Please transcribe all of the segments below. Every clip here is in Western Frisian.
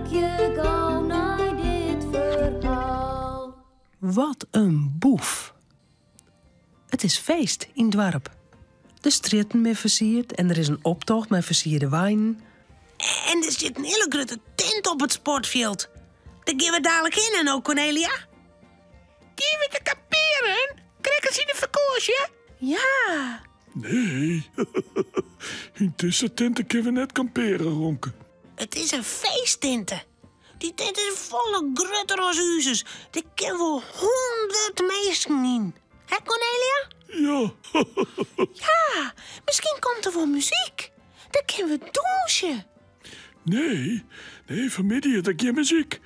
Harkje gau nei dit ferhaal. Wat in boef! It is feest yn 't doarp. De strjitten binne fersierd en der is in optocht mei fersierde weinen. En der stiet in hiele grutte tint op it sportfjild. Dêr gean we dalik hinne, no Cornelia? Gean we te kampearen? Krekt as yn de fakânsje? Ja. Nee, yn dizze tinte kinne we net kampeare, Romke. It is in feesttinte. Dy tinte is folle grutter as uzes. Der kin wol 100 minsken yn. Hè, Cornelia? Ja. Ja, miskien komt der wol muzyk. Dan kinne we dûnsje. Nee, nee, fanmiddei is der gjin muzyk.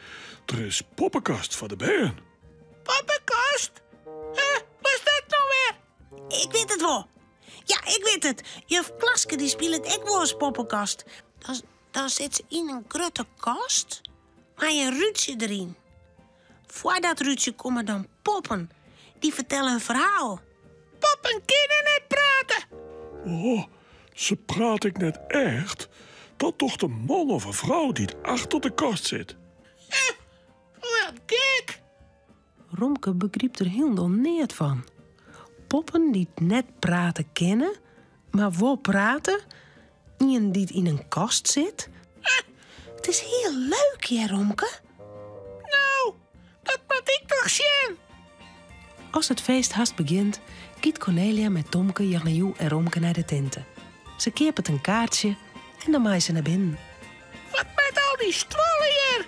Der is poppekast foar de bern. Poppekast? Huh, wat is dat no wer? Ik wit it wol. Ja, ik wit it. Juf Klaske dy spilet ek wolris poppekast. Dan, dan sit se yn in grutte kast mei in rútsje deryn. Foar dat rútsje komme dan poppen. Dy fertelle in ferhaal. Poppen kinne net prate. Oh, se prate ek net echt. Dat docht in man of in frou dy't achter de kast sit. Eh, wat gek. Romke begrypt der hielendal neat fan. Poppen dy't net prate kinne, mar wol prate, ien dy't yn in kast sit. It is hiel leuk hjir, Romke. No, dat moat ik toch sjen. As it feest hast begjint, giet Cornelia mei Tomke, Jannejoe en Romke nei de tinte. Se keapet in kaartsje en dan mei se nei binnen. Wat met al dy stuollen hjir?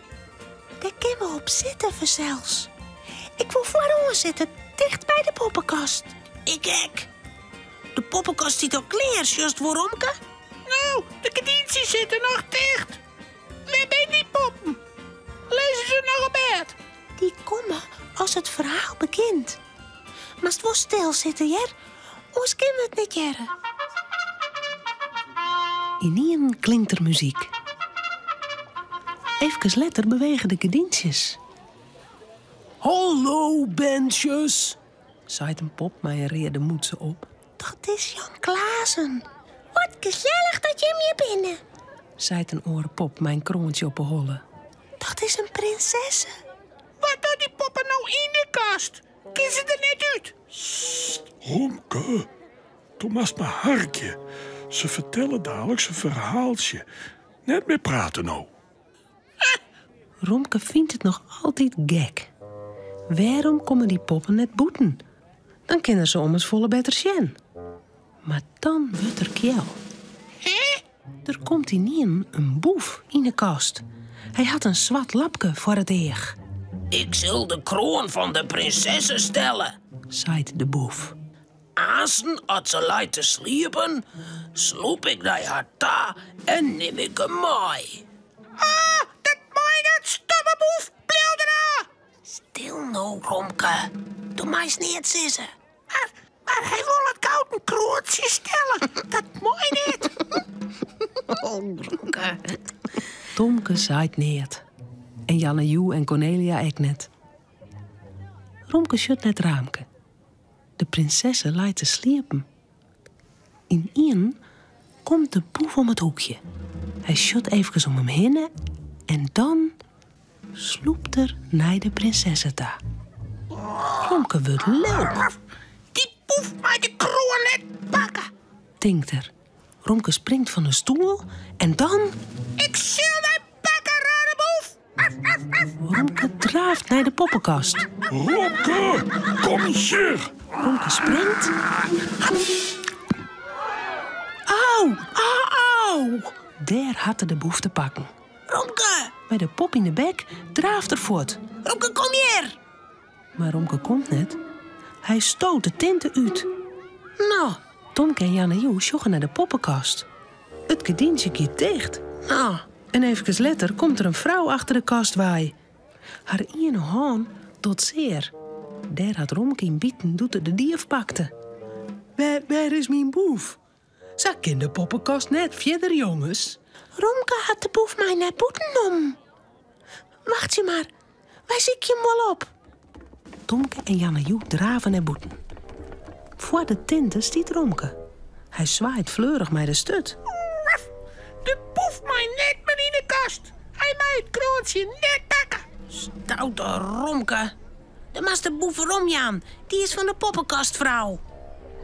Dêr kinne we op sitte fansels. Ik wol foaroan sitte, ticht by de poppekast. Ik ek. De poppekast stiet al klear, sjochst wol, Romke? No, de gerdyntsjes sitte noch ticht. Wêr binne dy poppen? Lizze se noch op bêd? Dy komme as it ferhaal begjint. Moatst wol stil sitte, hear. Oars kinne we it net hearre. Ynienen klinkt der muzyk. Efkes letter bewege de gerdyntsjes. Hallo, berntsjes, seit in pop mei in reade mûtse op. Dat is Jan Klaassen. Wat gesellich dat jim hjir binne, seit in oare pop mei in kroantsje op 'e holle. Dat is in prinsesse. Wat dogge dy poppen no yn de kast? Kinne se der net út? Sst, Romke, do moatst mar harkje. Se fertelle daliks in ferhaaltsje. Net mear prate no. Romke fynt it noch altyd gek. Wêrom komme dy poppen net bûten? Dan kin er se ommers folle better sjen. Mar dan wurdt er kjel. Der komt ynienen in boef yn 'e kast. Hy hat in swart lapke foar it each. Ik sil de kroan fan de prinsesse stelle, seit de boef. Aansen as se leit te sliepen, slûp ik nei har ta en nim ik him mei. Ah, dat mei net, stomme boef! Bliuw derôf! Stil no, Romke. Do meist neat sizze. Mar hy wol it gouden kroantsje stelle. Dat mei net. Oh, Romke. Tomke seit neat. En Jannejoe en Cornelia ek net. Romke sjocht nei it raamke. De prinsesse leit te sliepen. Ynienen komt de boef om it hoekje. Hy sjocht eefkes om him hinne en dan slûpt er nei de prinsesse ta. Romke wurdt lilk. Dy boef mei de kroan net pakke, tinkt er. Romke springt fan 'e stoel en dan. Ik sil dy pakke, rare boef! Romke draaft nei de poppekast. Romke, kom hjir! Romke springt. Au, au! Dêr hat er de boef te pakken. Romke! Mei de pop yn 'e bek draaft er fuort. Romke, kom hjir! Mar Romke komt net. Hy stoot de tinte út. No, Tomke en Jannejoe sjogge nei de poppekast. It gerdyntsje giet ticht. No, en efkes letter komt der in frou achter de kast wei. Har iene hân docht sear. Dêr hat Romke yn biten doe't er de dief pakte. Wêr, wêr is myn boef? Sa kin de poppekast net fierder, jonges. Romke hat de boef mei nei bûten nommen. Wachtsje mar, wy sykje him wol op. Tomke en Jannejoe drave nei bûten. Foar de tinte stiet Romke. Hy swaait fleurich mei de sturt. De boef mei net mear yn 'e kast. Hy mei it kroantsje. gerdyntsje net pakke. Stoute Romke. Do moatst de boef werom jaan. Dy is fan de poppekastfrou.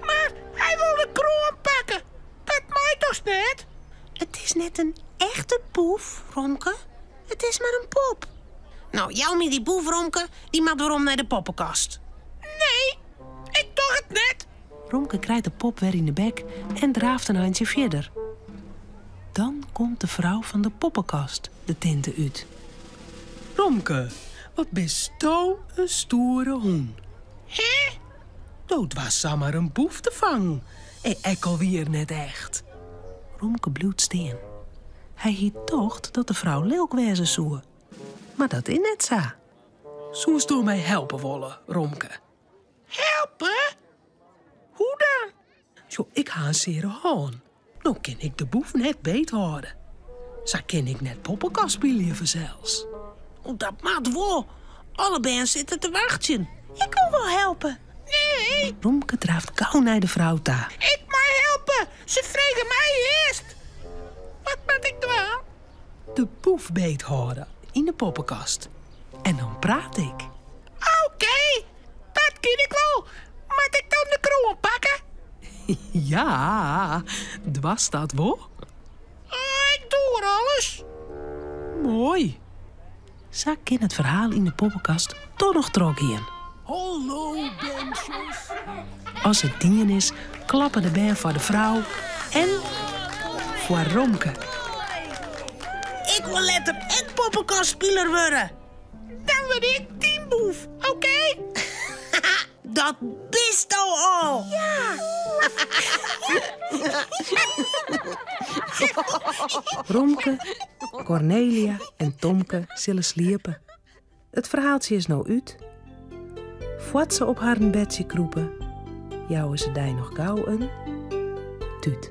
Mar hy wol de kroan pakke. Dat mei dochs net? It is net in echte boef, Romke. It is mar in pop. No, jou my dy boef, Romke. Dy moat werom nei de poppekast. Nee, ik doch it net. Romke krijt de pop wer yn 'e bek en draaft in eintsje fierder. Dan komt de frou fan de poppekast de tinte út. Romke, wat bisto in stoere hûn. Hè? Do doarst samar in boef te fangen, ek al wie er net echt. Romke bliuwt stean. Hy hie tocht dat de frou lilk wêze soe, mar dat is net sa. Soesto my helpe wolle, Romke? Helpe? Hoe dan? Sjoch, ik ha in seare hân. No kin ik de boef net beethâlde. Sa kin ik net poppekast spylje fansels. O, dat moat wol. Alle bern sitte te wachtsjen. Ik wol wol helpe. Nee. Romke draaft gau nei de frou ta. Ik mei helpe. Se frege my earst. Wat moat ik dwaan? De boef beethâlde yn de poppekast. En dan praat ik. Oké, dat kin ik wol. Moat ik dan de kroan pakke? Ja, doarst dat wol? Ik doar alles. Moai. Sa kin it ferhaal yn de poppekast toch noch trochgean. Hallo, berntsjes. As it dien is, klappe de bern foar de frou en foar Romke. Ik wol letter ek poppekastspiler wurde. Dan wurd ik dyn boef, oké? Dat bisto al! Ja! Romke, Kornelia en Tomke sille sliepe. It ferhaaltsje is no út. Foar't se op harren bedsje krûpe, jouwe se dy noch gau in tút.